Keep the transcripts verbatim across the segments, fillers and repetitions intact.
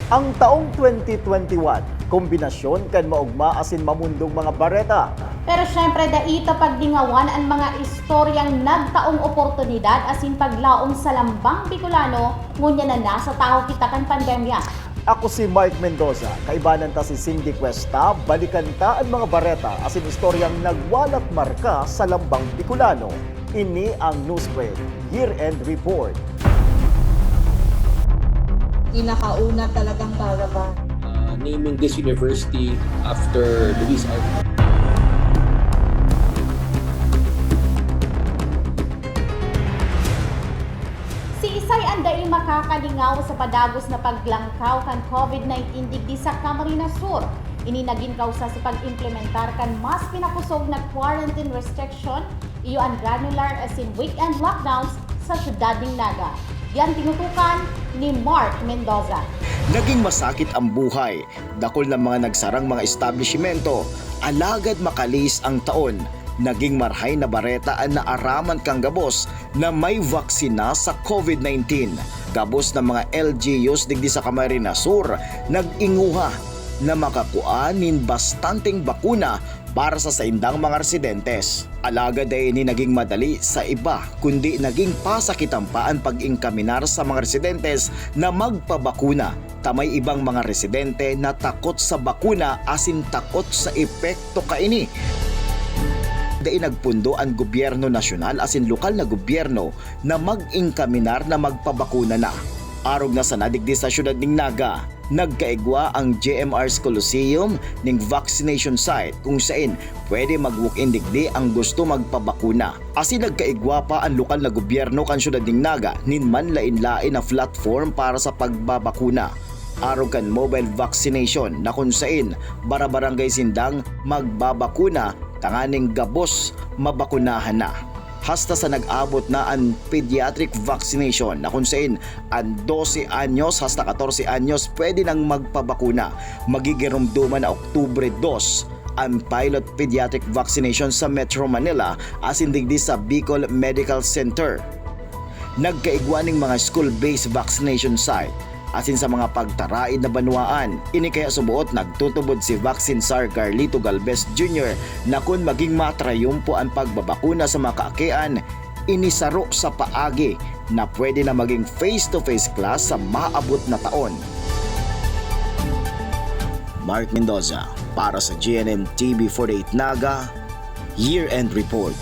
Ang taong twenty twenty-one, kombinasyon kan maogma asin mamundong mga bareta. Pero syempre, dai ta pagdingawan an mga istoryang nagtaong oportunidad asin paglaom sa lambang Bicolano, ngunyan na nasa tahaw kita kan pandemya. Ako si Mark Mendoza, kaibanan ta si Cindy Cuesta, balikan ta an mga bareta asin istoryang nagwalat marka sa lambang Bicolano. Ini ang Newsbreak Year-End Report. Pinakauna talagang paraban. Uh, naming this university after Luis Alvarez. Siisay an dai makakalingaw sa padagos na paglangkaw kan COVID nineteen digdi sa Camarines Sur? Ini nagin kausa sa pag-implementar kan mas pinakusog na quarantine restriction, iyo an granular asin weekend lockdowns sa siyudad nin Naga. Diyan tinutukan ni Mark Mendoza. Naging masakit ang buhay. Dakul na mga nagsarang mga establishmento, alagad makalihis ang taon, naging marhay na bareta an naaraman kan gabos na may vaksina sa COVID nineteen. Gabos na mga L G Us digdi sa Camarines Sur nag-inguha na makakua nin bastanteng bakuna para sa saindang mga residentes. Alagad dai ini naging madali sa iba, kundi naging pasakitan pa an pag-enkaminar sa mga residentes na magpabakuna, ta may ibang mga residente na takot sa bakuna asin takot sa epekto kaini. Dai nagpundo an gobyerno nasyonal asin lokal na gobyerno na mag-enkaminar na magpabakuna na. Arog na sana digdi sa siyudad nin Naga, nagkaigwa ang J M R's Coliseum ning vaccination site kung sain pwede mag-walk-in digdi ang gusto magpabakuna. Asin nagkaigwa pa an lokal na gobyerno kan siyudad nin Naga nin manlaen-laen na platform para sa pagbabakuna. Arog kan mobile vaccination na kun sain bara-barangay sindang magbabakuna tanganing gabos mabakunahan na. Hasta sa nag-abot na an pediatric vaccination na kun sain an dose anyos hasta katorse anyos pwede nang magpabakuna. Magigiromdoman na Oktubre dos an pilot pediatric vaccination sa Metro Manila asin digdi sa Bicol Medical Center. Nagkaigwa ning mga school-based vaccination site asin sa mga pagtaraid na banwaan. Ini kaya suboot nagtutubod si Vaccine Czar Carlito Galvez Junior na kun maging matrayumpo an pagbabakuna sa mga kaakian, ini saro sa paagi na pwede na maging face-to-face class sa maabot na taon. Mark Mendoza para sa G N N T V forty-eight Naga Year-End Report.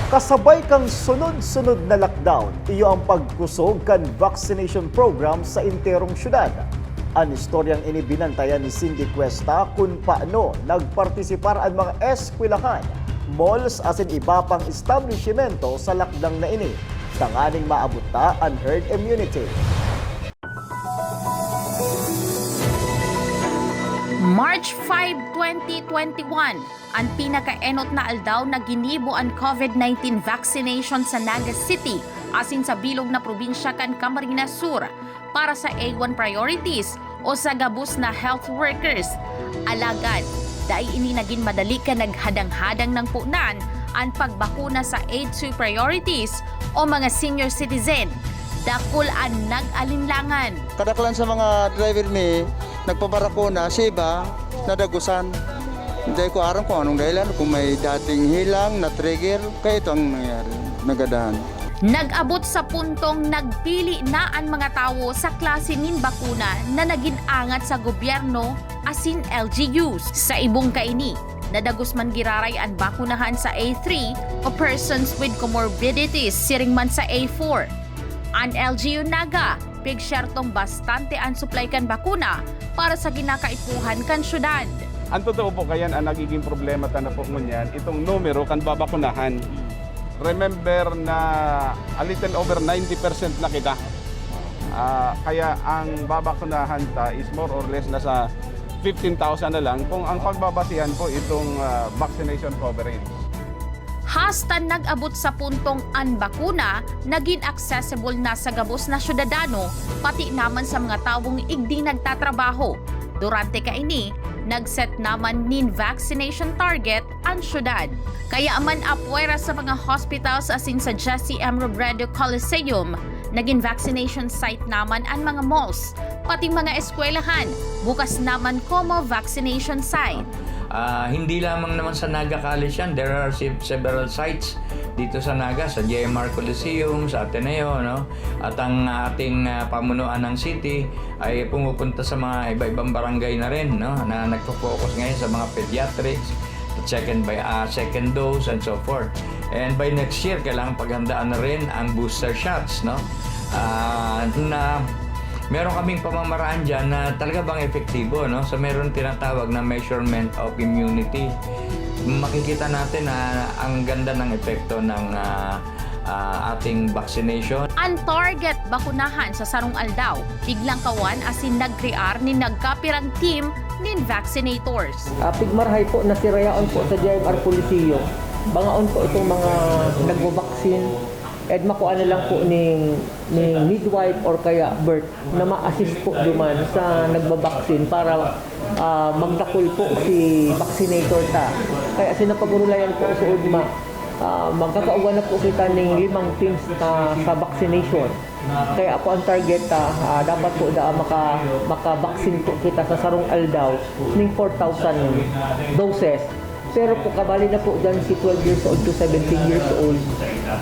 Kasabay kan sunod-sunod na lockdown, iyo ang pagkusog kan vaccination program sa enterong syudad. An istoryang ini binantayan ni Cindy Cuesta kun paano nagpartisipar an mga eskwelahan, malls asin iba pang establisyemento sa lockdown na ini, tanganing maabot ta an herd immunity. March five, twenty twenty-one, an pinakaenot na aldaw na ginibo an COVID nineteen vaccination sa Naga City asin sa bilog na probinsya kan Camarines Sur para sa A one priorities o sa gabos na health workers. Alagad, dai ini nagin madali kan naghadang-hadang nang punan an pagbakuna sa A two priorities o mga senior citizen. Dakul an nag-alinlangan. Kadaklan sa mga driver mi nagpabarakuna, si iba nadagusan. Dai ko aram kung anong dahilan, kung may dating hilang, na-trigger, kaya ito ang nangyari, nagadahan. Nag-abot sa puntong nagpili na an mga tawo sa klase nin bakuna na nagin angat sa gobyerno asin L G Us. Sa ibong kaini, nadagos man giraray an bakunahan sa A three o persons with comorbidities siring man sa A four. An L G U Naga, pigsyertong bastante an supply kan bakuna para sa ginakaipuhan kan syudad. Ang totoo po, kayan ang nagiging problema ta na po ngunyan, itong numero kan babakunahan. Remember na a little over ninety percent na kita. Ah, kaya ang babakunahan ta is more or less nasa fifteen thousand na lang kung ang pagbabasihan po itong, ah, vaccination coverage. Hasta nag-abot sa puntong an bakuna nagin accessible na sa gabos na syudadano, pati naman sa mga tawong igdi nagtatrabaho. Durante kaini, nag-set naman nin vaccination target an syudad. Kaya man apwera sa mga hospitals asin sa Jesse M Robredo Coliseum, nagin vaccination site naman an mga malls, Pati mga eskwelahan, bukas naman komo vaccination site. Ah, hindi lamang naman sa Naga College yan. There are se-, several sites dito sa Naga, sa J M R Coliseum, sa Ateneo, no? At ang ating, ah, pamunuan ng city ay pumupunta sa mga iba-ibang barangay na rin, no? Na nagfo-focus ngayon sa mga pediatrics, second by, ah, second dose, and so forth. And by next year, kailangan paghandaan na rin ang booster shots, no? Ah, na meron kaming pamamaraan dyan na talaga bang epektibo, no? So, meron tinatawag na measurement of immunity. Makikita natin na ang ganda ng epekto ng, ah, ah, ating vaccination. An target bakunahan sa sarong aldaw, piglangkawan asin nagkrear nin nagkapirang team nin vaccinators. Ah, pigmarahay po, nasirayaon po sa J M R Coliseum. Bangaon po itong mga nagbo-vaccine. And makua na lang po ning, ning midwife or kaya birth na ma-assist po duman sa nagba-vaccine para, ah, magdakul po si vaccinator ta. Kaya sinapagurulayan po suod ma, ah, magkakaugwa na po kita ning limang teams na sa vaccination. Kaya po ang target ta, ah, dapat po daa maka-, maka-vaccine po kita sa sarong aldaw ning four thousand doses. Pero po, kabali na po dyan si twelve years old to seventeen years old.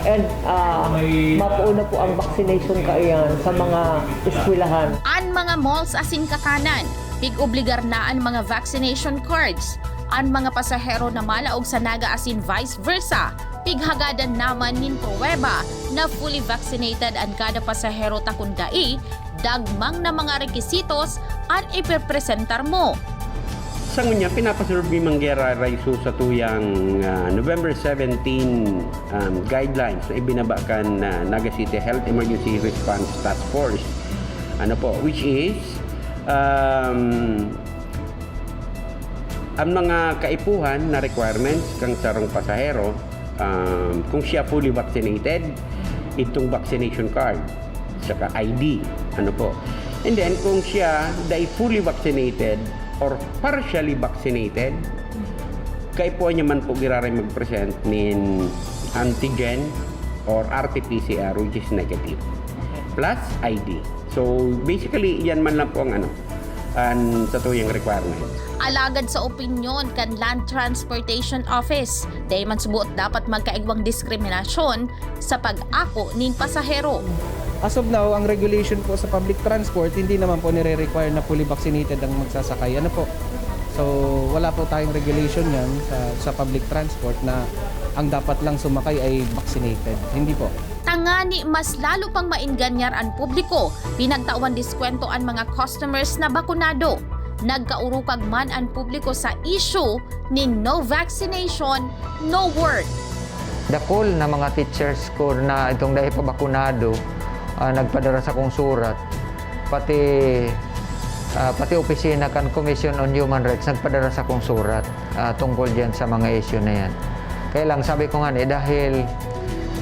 And, ah, mapuon na po ang vaccination kaiyan sa mga eskwelahan. An mga malls asin kakanan, pig-obligar na an mga vaccination cards. An mga pasahero na malaog sa Naga asin vice versa, pighagadan naman nin pruweba na fully vaccinated an kada pasahero ta kun dai, dagmang na mga rekisitos an ipepresentar mo. Sa ngunyan, pinapaserve mi man giraray sa tuyang, ah, November seventeen, um, guidelines na ibinaba kan, ah, Naga City Health Emergency Response Task Force. Ano po, which is, um, ang mga kaipuhan na requirements kan sarong pasahero, um, kung siya fully vaccinated, itong vaccination card, saka I D, ano po. And then, kung siya dai fully vaccinated or partially vaccinated, kaipuhan niya man po giraray mag-present nin antigen or R T P C R, which is negative, plus I D. So, basically, yan man lang po ang ano, ang satuyang requirement. Alagad sa opinyon kan Land Transportation Office, dai man suboot dapat magkaigwang diskriminasyon sa pag-ako nin pasahero. As of now, ang regulation po sa public transport, hindi naman po nire-require na fully vaccinated ang magsasakay. Ano po? So, wala po tayong regulation yan sa, sa public transport na ang dapat lang sumakay ay vaccinated. Hindi po. Tangani mas lalo pang maenganyar an publiko, pinagtawan diskwento an mga customers na bakunado. Nagkaurukag man an publiko sa issue nin no vaccination, no work. Dakul na mga teachers ko na itong dai pa bakunado, ah, nagpadara sakong surat. Pati, ah, pati opisina kan Commission on Human Rights nagpadara sakong surat, ah, tungkol diyan sa mga issue na yan. Kaya lang, sabi ko nga ni, dahil,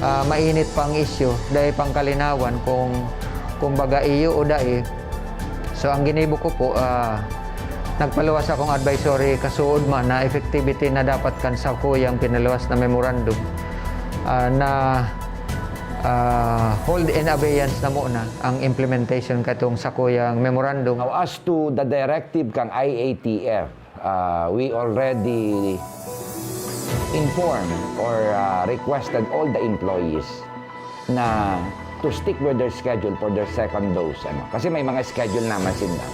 ah, mainit pa ang issue, dai pang kalinawan kung, kung baga iyo o dai. So, ang ginibo ko po, ah, nagpaluwas akong advisory kasuod man na effectivity na dapat kan sakuyang pinaluwas na memorandum, ah, na, ah, hold in abeyance na muna ang implementation katong sakuyang memorandum. Now, as to the directive kan I A T F, ah, we already informed or, ah, requested all the employees na to stick with their schedule for their second dose, ano. Kasi may mga schedule naman sinda.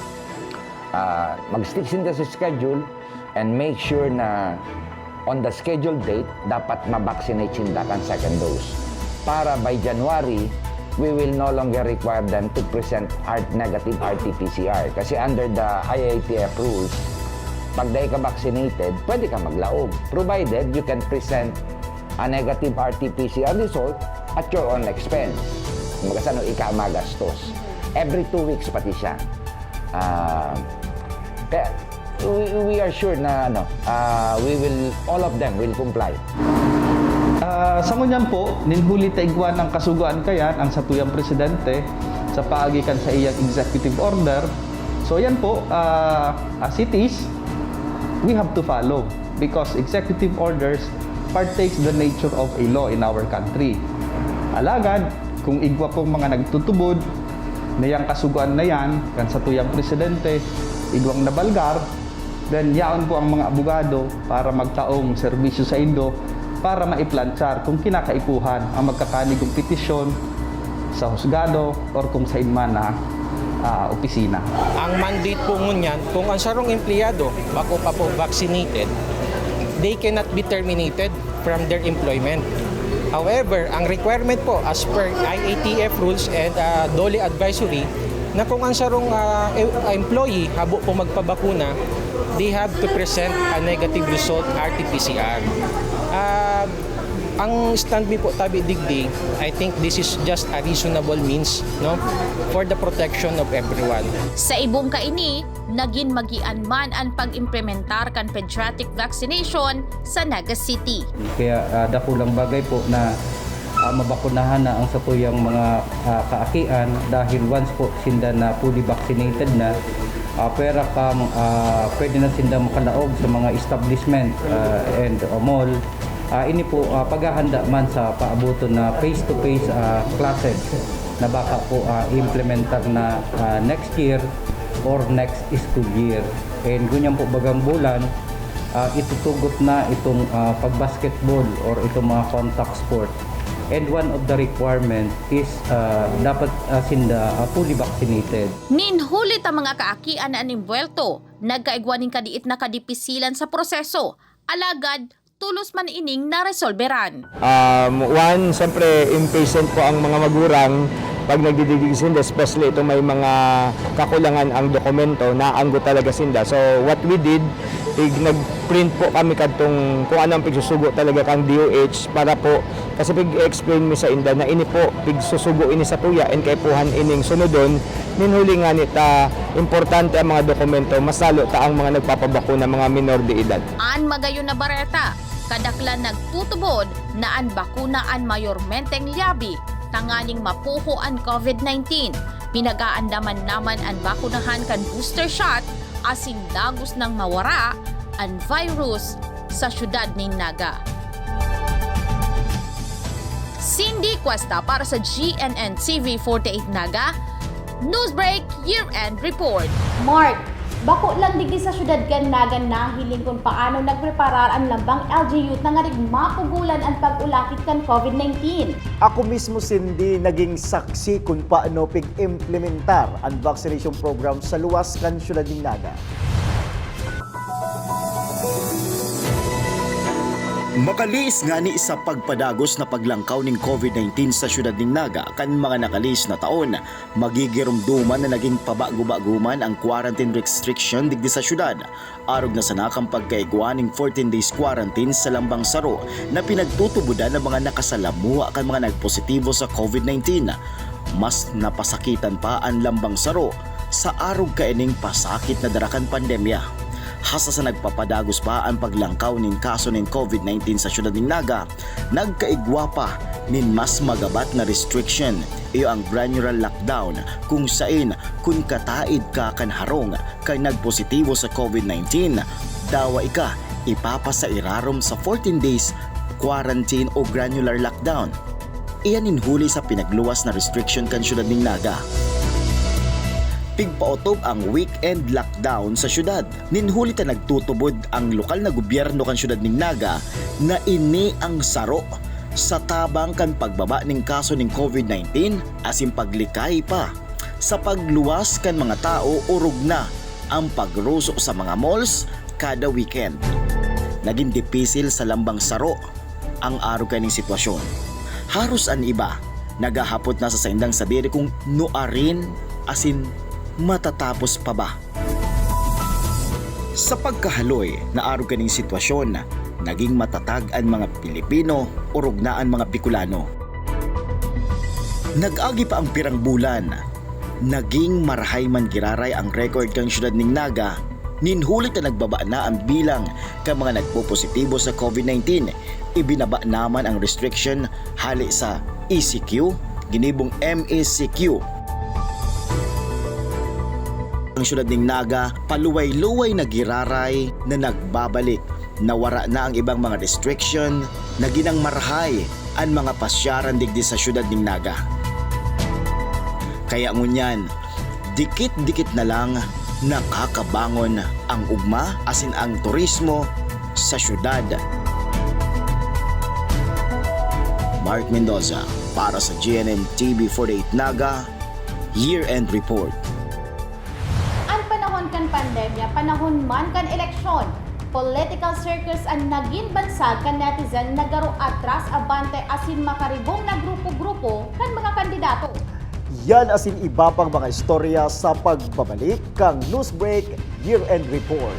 Ah, mag-stick sinda sa schedule and make sure na on the scheduled date, dapat ma-vaccinate sinda kan second dose. Para by January, we will no longer require them to present R-, negative R T P C R. Kasi under the I A T F rules, pag dai ka vaccinated, pwede ka maglaog, provided you can present a negative R T P C R result at your own expense. Kumbaga, sa ano, ika magastos. Every two weeks pati siya. Ah, kaya, we, we are sure na, ano, ah, we will, all of them will comply. Ah, sa ngunyan po, nin huli ta igwa ng kasugoan kayan ang satuyang presidente sa paagi kan sa iyang executive order. So, yan po, ah, as it is, we have to follow because executive orders partakes the nature of a law in our country. Alagad, kung igwa pong mga nagtutubod, Niyang kasugoan na yan, kan satuyang presidente, igwang nabalgar, then yaon po ang mga abogado para magtaong serbisyo sa indo para maiplanchar kung kinakaipuhan ang magkakanigong petisyon sa husgado or kung sa inman na, ah, opisina. Ang mandate po ngunyan, kung ang sarong empleyado bako pa po vaccinated, they cannot be terminated from their employment. However, ang requirement po as per I A T F rules and, ah, DOLE advisory na kung ang sarong, ah, e-, employee habo po magpabakuna, they have to present a negative result R T P C R. Ah, ang stand mi po tabi digdi, I think this is just a reasonable means, no, for the protection of everyone. Sa ibong kaini, nagin magian man an pag-implementar kan pediatric vaccination sa Naga City. Kaya, ah, dakulang bagay po na, ah, mabakunahan na ang satuyang mga, ah, kaakian dahil once po sinda na fully vaccinated na, ah, pwera kang, ah, pwede na sinda makalaog sa mga establishment, ah, and, ah, mall. Ah, ini po, ah, paghahanda man sa paaboton na face-to-face, ah, classes na baka po, ah, implementar na, ah, next year or next school year. And ngunyan po bagang bulan, ah, itutugot na itong, ah, pag-basketball or itong mga contact sport. And one of the requirement is, ah, dapat, ah, sinda, ah, fully vaccinated. Nin huli ta mga kaakian an imbwelto, nagkaigwa nin kadiit na kadipisilan sa proseso, alagad tolos man ining naresolberan. Um, one, siyempre, impatient po ang mga magurang pag nagdidigdi sinda, especially itong may mga kakulangan ang dokumento, naanggo talaga sinda. So, what we did, tig-, nag-print po kami kadtong kung ano ang pigsusugo talaga kang D O H para po, kasi pig-explain mi sa inda na ini po, pigsusugo ini sa tuya and kaipuhan ining sunodon, nin huli ngani ta importante ang mga dokumento, mas lalo ta ang mga nagpapabakuna, mga minor de edad. An magayon na bareta, kadaklan nagtutubod na an bakuna an mayormenteng lyabe tanganing mapuho an COVID nineteen. Pinag-aandaman naman an bakunahan kan booster shot asin dagos nang mawara an virus sa siyudad nin Naga. Cindy Cuesta para sa G N N T V forty-eight Naga, Newsbreak Year-End Report. Mark, bako lang digdi sa siyudad kan Naga nahiling kun paano nagpreparar an lambang L G U tanganing mapugolan an pag-ulakit kan COVID nineteen. Ako mismo, Cindy, naging saksi kun paano pig-implementar an vaccination program sa luwas kan siyudad nin Naga. Makalihis ngani sa pagpadagos na paglangkaw nin COVID nineteen sa siyudad nin Naga kan mga nakalihis na taon, magigiromdoman na nagin pabago-bago man ang quarantine restriction digdi sa siyudad, arog na sana kan pagkaigwa nin fourteen days quarantine sa lambang saro na pinagtutubodan ng mga nakasalamuha kan mga nagpositibo sa COVID nineteen. Mas napasakitan pa an lambang saro sa arog kaining pasakit na dara kan pandemya. Hasta sa nagpapadagos pa an paglangkaw nin kaso nin COVID nineteen sa siyudad nin Naga, nagkaigwa pa nin mas magabat na restriction, iyo ang granular lockdown, kung sain kun kataid ka kan harong kan nagpositibo sa COVID nineteen, dawa ika ipapasa irarom sa fourteen days quarantine o granular lockdown. Iyan nin huli sa pinagluwas na restriction kan siyudad nin Naga. Pigpaotob ang weekend lockdown sa siyudad. Nin huli ta nagtutubod ang lokal na gobyerno kan siyudad nin Naga na ini ang saro sa tabang kan pagbaba nin kaso nin COVID nineteen asin paglikay pa sa pagluwas kan mga tawo orog na ang pagruso sa mga malls kada weekend. Nagin dipisil sa lambang saro ang arog kaning sitwasyon. Haros an iba naghahapot na sa saindang sadiri kung nuarin asin matatapos pa ba. Sa pagkahaloy na arog kaning sitwasyon, naging matatag an mga Pilipino, orog na an mga Bicolano. Nag-agi pa ang pirang bulan, naging marahay man giraray ang record kan siyudad nin Naga, nin huli ta nagbaba na ang bilang kan mga nagpopositibo sa COVID nineteen. Ibinaba naman ang restriction hale sa E C Q, ginibong M E C Q. Ang siyudad nin Naga, paluway-luway na giraray na nagbabalik. Nawara na ang ibang mga restriction, nagin marahay an mga pasyaran digdi sa siyudad nin Naga. Kaya ngunyan, dikit-dikit na lang nakakabangon ang ugma asin ang turismo sa syudad. Mark Mendoza para sa G N N T V forty-eight Naga, Year-End Report. An panahon kan pandemya, panahon man kan eleksyon, political circus an nagin bansag kan netizen na garo atras abante asin makaribong na grupo-grupo kan mga kandidato. Yan asin iba pang mga istorya sa pagbabalik kan Newsbreak Year-End Report.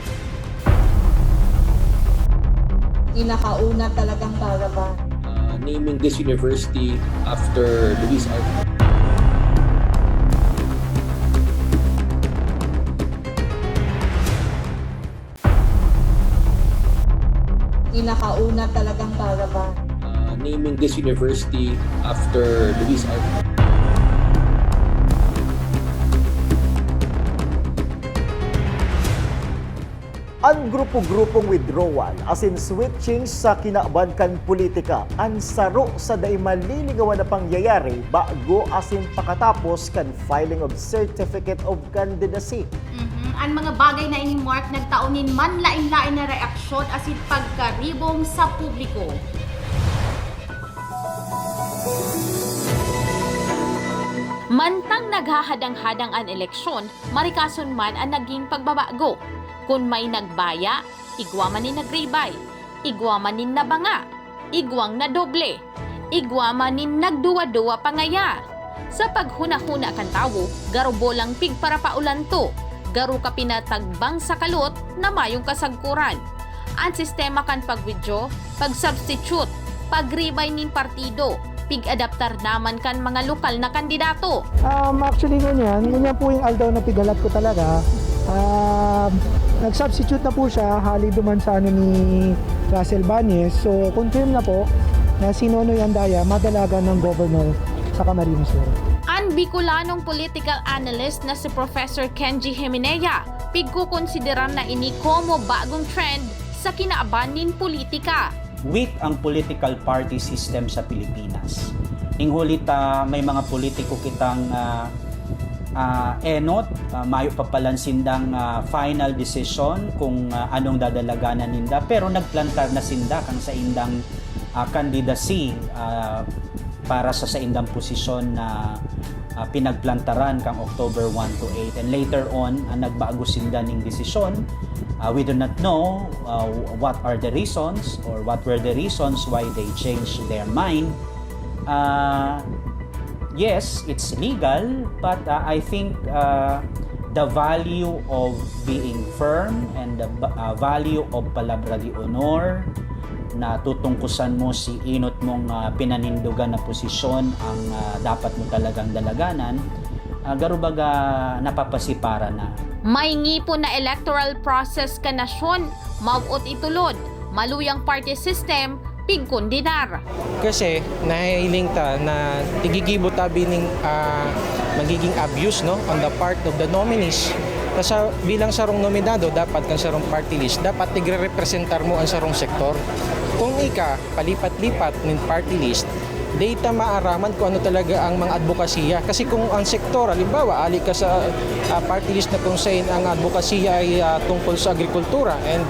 Pinakauna talagang paraban. Uh, naming this university after Luis Alvarez. Pinakauna talagang paraban. Uh, naming this university after Luis Alvarez. An grupo-grupong withdrawal asin switching sa kinaban kan politika an saro sa dai malilingawan na pangyayari bago asin pakatapos kan filing of Certificate of Candidacy. Mhm. An mga bagay na ini, Mark, nagtao nin manlaen-laen na reaksyon asin pagkaribong sa publiko. Mantang naghahadang-hadang an eleksyon, marikason man an nagin pagbabago. Kun may nagbaya, igwa man nin nagribay, igwa man nin nabanga, igwang nadoble, igwa man nin nagduwa-duwa pa ngaya. Sa paghunahuna kan tawo, garo bolang pigparapaulanto, garo ka pinatagbang sa kalot na mayong kasagkoran. An sistema kan pag-withdraw, pag-substitute, pagribay nin partido, pig-adaptar naman kan mga lokal na kandidato. Um, actually, ngunyan, ngunyan po yung aldaw na pigalat ko talaga. Um, nag-substitute na po siya, hali duman sa ano ni Russell Bañez. So, confirm na po na si Nonoy Andaya madalagan ng governor sa Camarines Sur. An Bicolanong political analyst na si Professor Kenji Himenea, pigkokonsideran na ini komo bagong trend sa kinaban nin politika. Weak ang political party system sa Pilipinas. Ning huli ta may mga politiko kitang, ah, ah, enot, ah, mayo pa palan sindang, ah, final decision kung, ah, anong dadalaganan ninda, pero nagplantar na sinda kan saindang, ah, candidacy, ah, para sa saindang posisyon na, ah, pinagplantaran kan October one to eight. And later on, ah, nagbago sinda ning desisyon. Ah, we do not know, ah, what are the reasons or what were the reasons why they changed their mind. Ah, yes, it's legal, but, ah, I think, ah, the value of being firm and the ba-, ah, value of palabra de honor, na tutungkusan mo si enot mong, ah, pinanindogan na posisyon ang, ah, dapat mo talagang dalaganan, ah, garo baga napapasiparan na. May ngipon na electoral process kan nasyon, mawot itulod, maluyang party system, pigkondenar. Kasi nahihiling ta na igigibo ta bi ning, ah, magiging abuse, no, on the part of the nominees. Na sa, bilang sarong nominado, dapat kan sarong party list, dapat tigrerepresentar mo ang sarong sektor. Kung ika, palipat-lipat nin party list, di ta maaraman kung ano talaga ang mga adbokasiya. Kasi kung ang sektor, halimbawa, ali ka sa, ah, party list na kung saan ang adbokasiya ay, ah, tungkol sa agrikultura, and,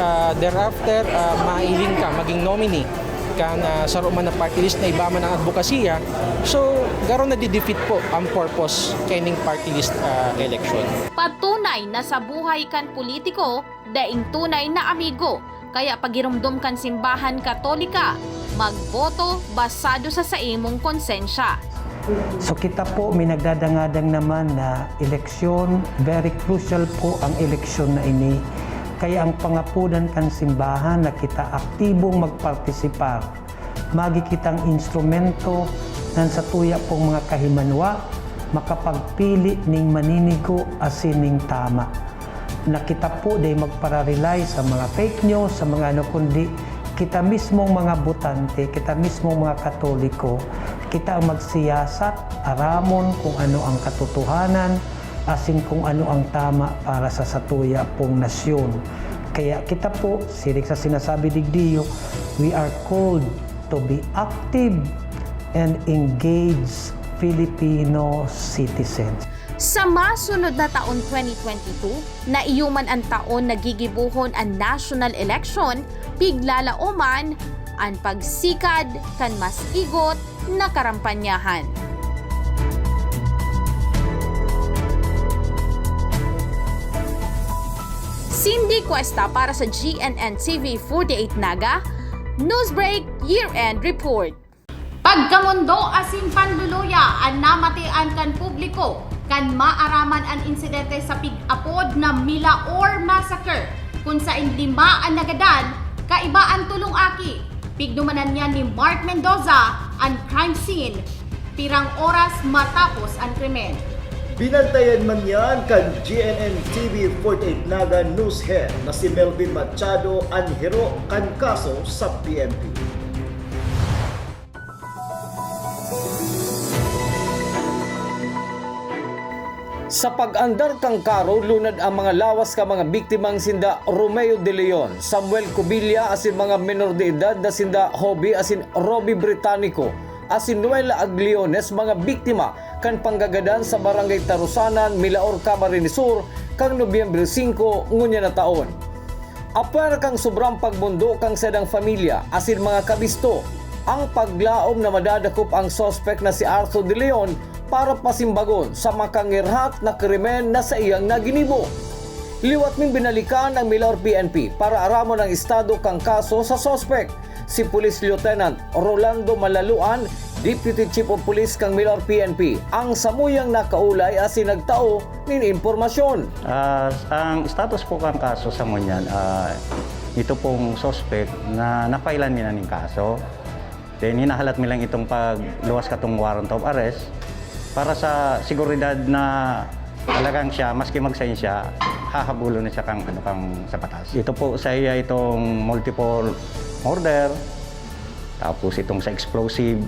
ah, thereafter, ah, mailing ka maging nominee kan, ah, saro man na party list na iba man ang adbokasiya, so, garo nadi-defeat po ang purpose kaining party list, ah, election. Patunay na sa buhay kan politiko, daing tunay na amigo. Kaya pagiromdom kan Simbahan Katolika, magboto basado sa saimong konsensya. So, kita po, may nagdadangadang naman na eleksyon. Very crucial po ang eleksyon na ini. Kaya ang pangapodan kan simbahan na kita aktibong magpartisipar, magi kitang instrumento nan satuya pong mga kahimanwa, makapagpili ning maninigo asin ning tama. Na kita po dai magpara-rely sa mga fake news, sa mga ano, kundi kita mismong mga botante, kita mismong mga Katoliko, kita ang magsiyasat, aramon kung ano ang katotohanan, asin kung ano ang tama para sa satuya pong nasyon. Kaya kita po, siring sa sinasabi digdiyo, we are called to be active and engaged Filipino citizens. Sa masunod na taon, twenty twenty-two, na iyo man an taon na gigibohon an national election, piglalaoman an pagsikad kan mas igot na karampanyahan. Cindy Cuesta para sa G N N T V forty-eight Naga, Newsbreak Year-End Report. Pagkamondo asin panluluya an namatian kan publiko kan maaraman an insidente sa pig-apod na Milaor Massacre, kun saen lima an nagadan, kaiba an tolong aki. Pigdumanan niya ni Mark Mendoza an crime scene pirang oras matapos an krimen. Binantayan man yan kan G N N T V forty-eight Naga News Head na si Melvin Machado an hiro kan kaso sa P N P. Sa pag-andar kan karo, lunad ang mga lawas kan mga biktimang sinda Romeo de Leon, Samuel Cubilla asin mga menor de edad na sinda Hobby asin Robbie Britannico asin Noela Agliones, mga biktima kan panggagadan sa Barangay Tarusanan, Milaor, Camarines Sur, kan Nobyembre singko ngunyan na taon. Apwera kan sobrang pagmondo kan saindang pamilya asin mga kabisto, ang paglaom na madadakop ang suspek na si Arthur De Leon para pasimbagon sa makangirhat na krimen na saiyang naginibo. Liwat ming binalikan ang Milaor P N P para aramon ang estado kan kaso sa suspek, si Police Lieutenant Rolando Malaluan, Deputy Chief of Police kan Milaor P N P, ang samuyang nakaulay asin nagtao nin impormasyon. Ah, ang status po kan kaso sa ngunyan, ah, ito pong suspect na na-filean mi na nin kaso. Then, hinahalat mi lang itong pagluwas katong warrant of arrest para sa seguridad na talagang siya, maski magsain siya, hahabulon na siya kang, ano, kang sa batas. Ito po sa iya itong multiple murder, tapos itong sa explosive,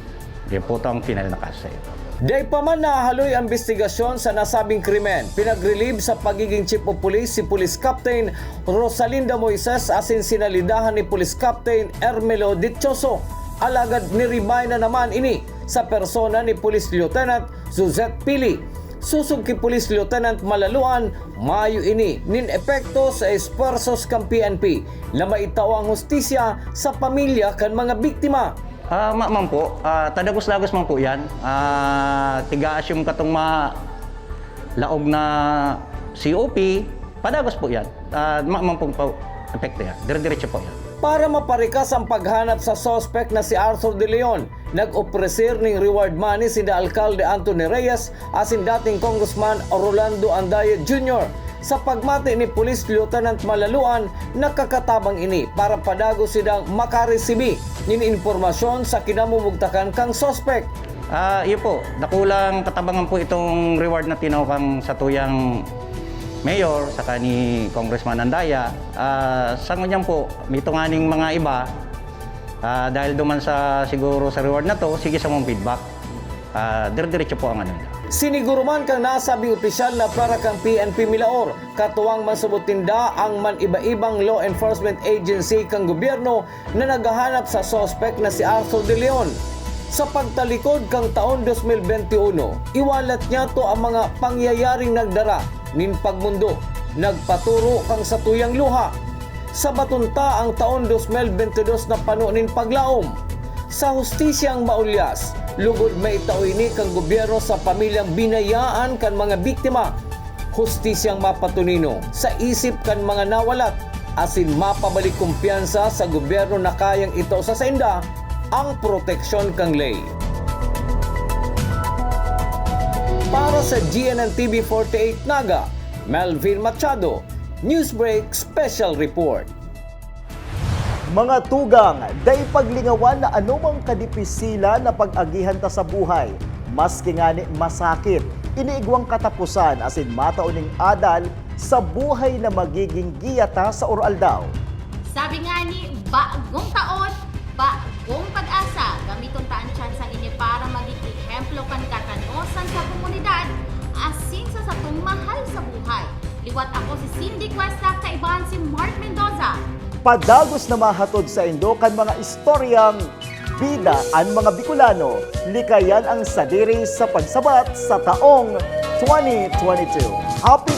yan po itong final na kaso sa iyo. Dai pa man nahahaloy ang imbestigasyon sa nasabing krimen, pinag-relieve sa pagiging Chief of Police si Police Captain Rosalinda Moises asin sinalidahan ni Police Captain Ermelo Dichoso. Alagad niribay na naman ini sa persona ni Police Lieutenant Suzette Pili. Sosog ki Police Lieutenant Malaluan, mayo ini nin epekto sa espuwersos kan P N P na maitao ang hustisya sa pamilya kan mga biktima. Ah, ma-, man po, ah, tadagos-dagos man po yan. Ah, tiga-asyum katong ma-, laog na C O P, padagos po yan. Ah, ma-, man po, po, epekto yan. Dire-diretso po yan. Para maparikas ang paghanap sa suspek na si Arthur De Leon, nag-opreser ning reward money sinda Alkalde Anthony Reyes asin dating Congressman Rolando Andaya Junior. Sa pagmati ni Police Lieutenant Malaluan, nakakatabang ini para padagos sidang makaresibi nin impormasyon sa kinamumugtakan kan suspek. Ah, iyo po, dakulang katabangan po itong reward na tinao kan satuyang mayor saka ni Congressman Andaya. Ah, sa ngunyan po, may tunganing mga iba, ah, dahil duman sa, siguro sa reward na to, sige sa mong feedback. Ah, dire-diretso po ang ano nila. Siniguro man kan nasabing opisyal na para kan P N P Milaor, katuwang man subot ninda ang man iba-ibang law enforcement agency kan gobyerno na naghahanap sa suspek na si Arthur De Leon. Sa pagtalikod kan taon dos mil bente uno, iwalat niyato ang mga pangyayaring nagdara nin pagmondo, nagpaturo kan satuyang luha. Sa baton ta, ang taon dos mil bente dos na pano nin paglaom. Sa hustisyang maulyas, lugod maitao ini kan gobyerno sa pamilyang binayaan kan mga biktima. Hustisyang mapatunino sa isip kan mga nawalat asin mapabalik kumpiyansa sa gobyerno na kayang itao sa sainda ang proteksyon kan ley. Para sa G N N T V forty-eight Naga, Melvin Machado, Newsbreak Special Report. Mga tugang, dai paglingawan na anumang kadipisilan na pag-agihan ta sa buhay, maski ngani masakit, ini igwang kataposan asin matao ning adal sa buhay na magiging giya ta sa oro-aldaw. Sabi ngani, bagong taon, bagong pag-asa. Gamiton ta an tsansang ini para magin ehemplo kan katanosan sa komunidad asin sa satong mahal sa buhay. Liwat ako si Cindy Cuesta, kaibahan si Mark Mendoza. Padagos na mahatod saindo kan mga istoryang Bida an mga Bicolano, likayan ang sadiri sa pagsabat sa taong twenty twenty-two. Happy